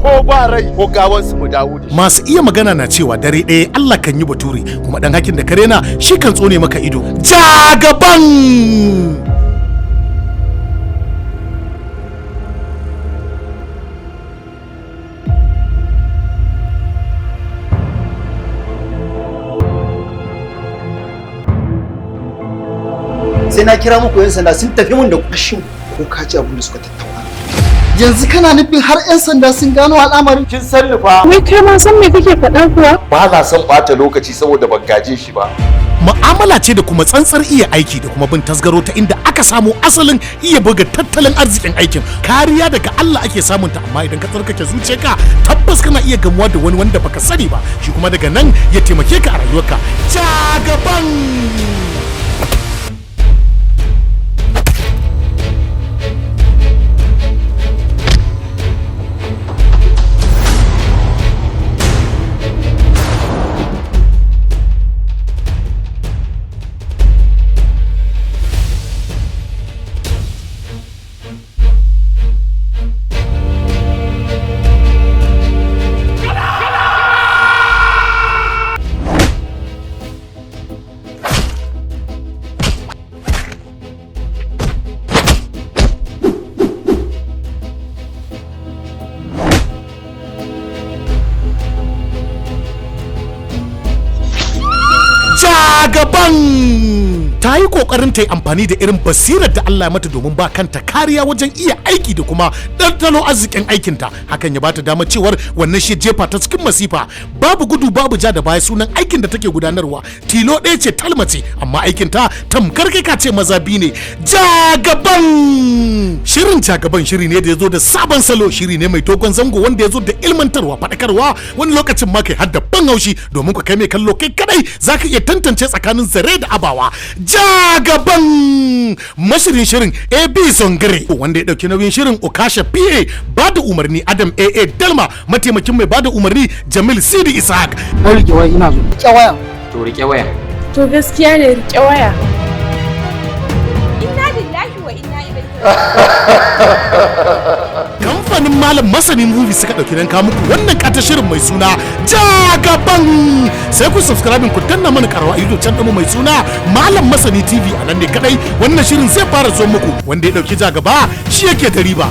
Ko ba rai ko gawansu mu dawo da shi. Masu iya magana na cewa dare ɗaya Allah kan yi bature, kuma ɗan hakin da karena shi kan tsone maka ido. Jagaban! Sai na kira muku yan sanda sun tafi mun da Shin ko ka ji abin da suka tattauna? Yanzu kana nufin har 'yan sanda sun gano al'amarin? Kin san ni fa. Wai kai ma san me kake faɗa kuwa? Ba na son ɓata lokaci saboda ban gaje shi ba. Mu'amala ce da kuma tsantsar iya aiki da kuma bin tasgaro ta inda aka samo asalin iya buga tattalin arzikin aikin. Kariya daga Allah ake samun ta, amma idan ka tsarkake zuciyarka, tabbas kana iya gamuwa da wani wanda baka sani ba, shi kuma daga nan ya taimake ka a rayuwarka. Jagaban! Jagaban ta yi kokarin ta yi amfani da irin basirar da Allah ya mata domin ba kanta kariya wajen iya aiki da kuma ɗanɗano arzikin aikinta. Hakan ya bata damar cewar wannan shi jefa ta cikin masifa. Babu gudu babu ja da baya, sunan aikin da take gudanarwa. Tilo ɗaya ce talmace, amma aikinta tamkar kai ka ce maza biyu ne. Jagaban! Shirin Jagaban shiri ne da ya zo da sabon salo, shiri ne mai dogon zango wanda ya zo da ilmantarwa, faɗakarwa, wani lokacin ma kai har da ban haushi, domin ku kai mai kallo kai kadai zaka iya tantance tsakanin zare da abawa. Jagaban! Mashirin shirin AB Zongare, wanda ya dauki nauyin shirin Okasha PA, ba da umarni Adam AA Dalma, mataimakin mai bada umarni Jamil Sidi Ishaq. Wai rike waya, ina zo. Rike waya. To rike waya. To gaskiya ne, rike waya. Inna lillahi wa inna ilaihi. Kamfanin Malam Masanin Movie suka dauki dan muku wannan kata shirin mai suna Jagaban. Sai ku subscribe, ku danna mana karawa a YouTube channel mu mai suna Malam Masani TV. A nan ne kadai wannan shirin zai fara zo muku. Wanda ya dauki Jagaba shi yake da riba.